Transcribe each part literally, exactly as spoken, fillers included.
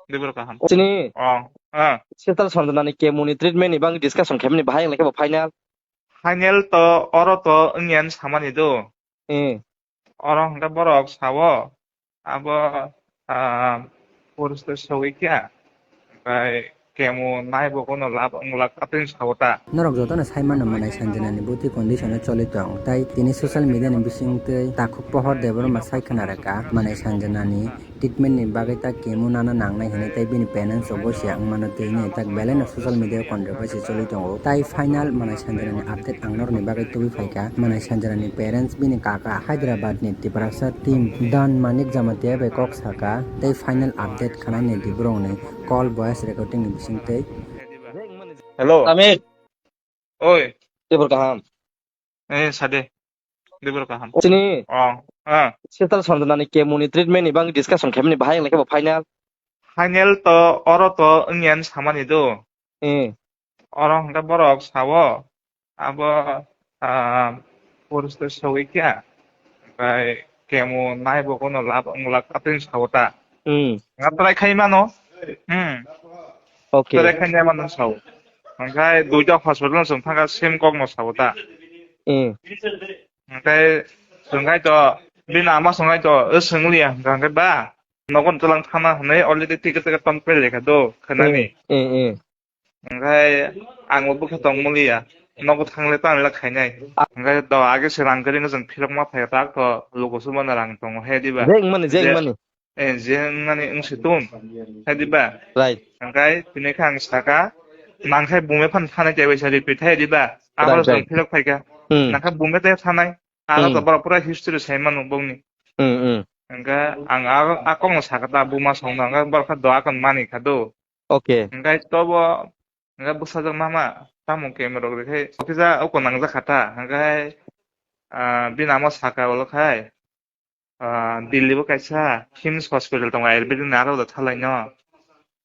Dibor kaham. Chini Oh, ah. Sister Sanjana ni chemo ni treatment ni bang discussion khaimani bahai wngkhe bo final. Final to oro to wngya samani do. Eh. Oro hwnkhe borok sao abo, ah, poristo sogwi kha. Bai chemo nai bo kono lab wngla katwin sao ta. Norok jotono sai mano Manai Sanjana ni bwtwi condition o choli tong. Tai tini social media ni bising twi takhuk Pohor Debbarma sai khna rwkha Manai Sanjana ni treatment ni bagwi ta chemo nana nangnai hinwi tei bini parents rok bo siya wngmano twi hinwi tak belai no social media o controversy choli tongo. Tai final Manai Sanjana ni update ang norokni bagwi tubui phaikha. Manai Sanjana ni parents bini kaka Hyderabad ni Tiprasa team Dan Manik Jamatia bai kok saka tei final update khwnaini di borokni call voice recording ni bisingtwi. Hello. Amit. Oi. Tibor kaham. Eh, sade. Dibor kaham. Chini Oh, ah. Sister Sanjana ni chemo ni treatment ni bang discussion khaimani bahai wngkhe bo final. Final to oro to wngya samani do. Eh. Oro hwnkhe borok sao abo, ah, poristo sogwi kha. Bai chemo nai bo kono lab wngla katwin sao ta. Hmm. Nga try khai mano. Hmm. Okay. Try khai mano sao. Hwnkhe duita hospital chwng thangkha same kok no sao ta. Hmm. Hwnkhe chwng khai to bini ama chwng khai to, "O chwng liya," hwnkha hwnkhe ba nogo twlang thana hwnwi already ticket ticket ton pele kha do khwnani. Hmm. Hmm, hmm. Hwnkhe ang bo bwkha tong muliya. Nogo thangle tangla khainai. Hwnkhe do age se rang kwrwino chwng phirokma phai tak to lugo sumana rang tongo he diba. Jeng mani, jeng Je- mani. Eh, je wngmani wngsi tun. Hai diba? Right. Hwnkhe tini khe ang saka, nangkhe bume phan thanai tei bai sa repeat hai diba? Right, Ahoro right. Chwng phirok phaikha. Hmm. Nangkhe bume tei thanai. Aro Hmm. to borok pura history sai mano bongni. Hmm, hmm. Hwnkhe ang a, a kokno saka ta buma songno, hwnkhe borok khe do akon mani kha do. Okay. Hwnkhe tobo, hwnkhe bwsajwk mama, tamo camera rok rikhe, kisa oko nangjak kha ta, hwnkhe, ah, bini amo saka ulo khai, ah, Delhi bo kaisa Hims Hospital tongo, Ayurvedic ni aro da thalai no,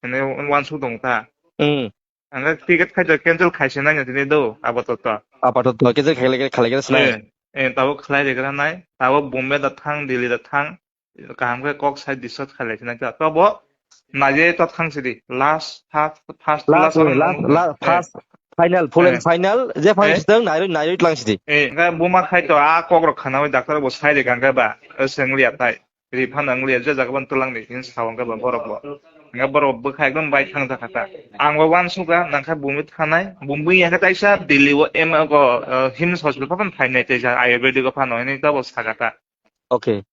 hwnwi uansuk tongo ta. Hmm. Ang ticket khai to cancel khai se nai tini do, apatot. Apatot cancel khai lai, khai lai se nai. Eh, eh, tabo khlai regra nai, tabo Bombay da thang, Delhi da thang, kaham khe kok sai discuss khai lai se nai ta. Tobo naje to thang sidi, last, first, first, Last, last, last, last, eh, first, final, full and eh, final, je final eh, sitang, nairoi, nairoi tlang sidi. Eh, hwnkhe buma khai to a kok rok khana bai doctor bo sai de hwnkhe ba, eh, sengli atai. Ri phano wng liya, je jaga bo twlang di, hwnwi sa wngkha ba borok bo. Hwnba borok bwkha ekdom bai thang jakha ta. Ang bo uansukha, nangkha bumi thanai, bumi yang khe taisa Delhi o M O go, uh, Hims Hospital phano phainai, taisa Ayurvedic o phano, hwnwi tabok sakha ta. Okay.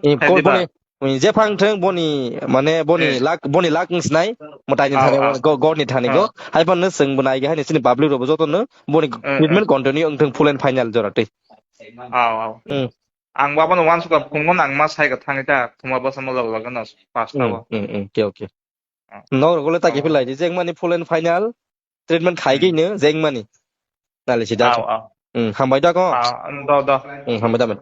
Eh, Hai ko-, diba? Boni, boni je phang thang boni, mane boni Eh. Lak, boni lak wng sinai, mwtai ni Au, thani au. Go-, gor ni thani go. Au. Hai phano chwng bo nai kha, hai ni chini public rok bo joto no boni Eh, eh. Treatment continue wng thang full and final jora twi. Au, au. Hmm. Ang bo abono uansukha, phungo nang ma sai kha thangwi ta, thuma bwsamo log logno pasta Hmm, o. Hmm, hmm, okay, okay. Ah. Norok le ta khe Oh. philai di, jeng mani full and final treatment khai Hmm. khe no, jeng mani. Nale sida Au, khe. Au. Hmm, hambai da ko. Ah, do, do. Hmm, hambai da man.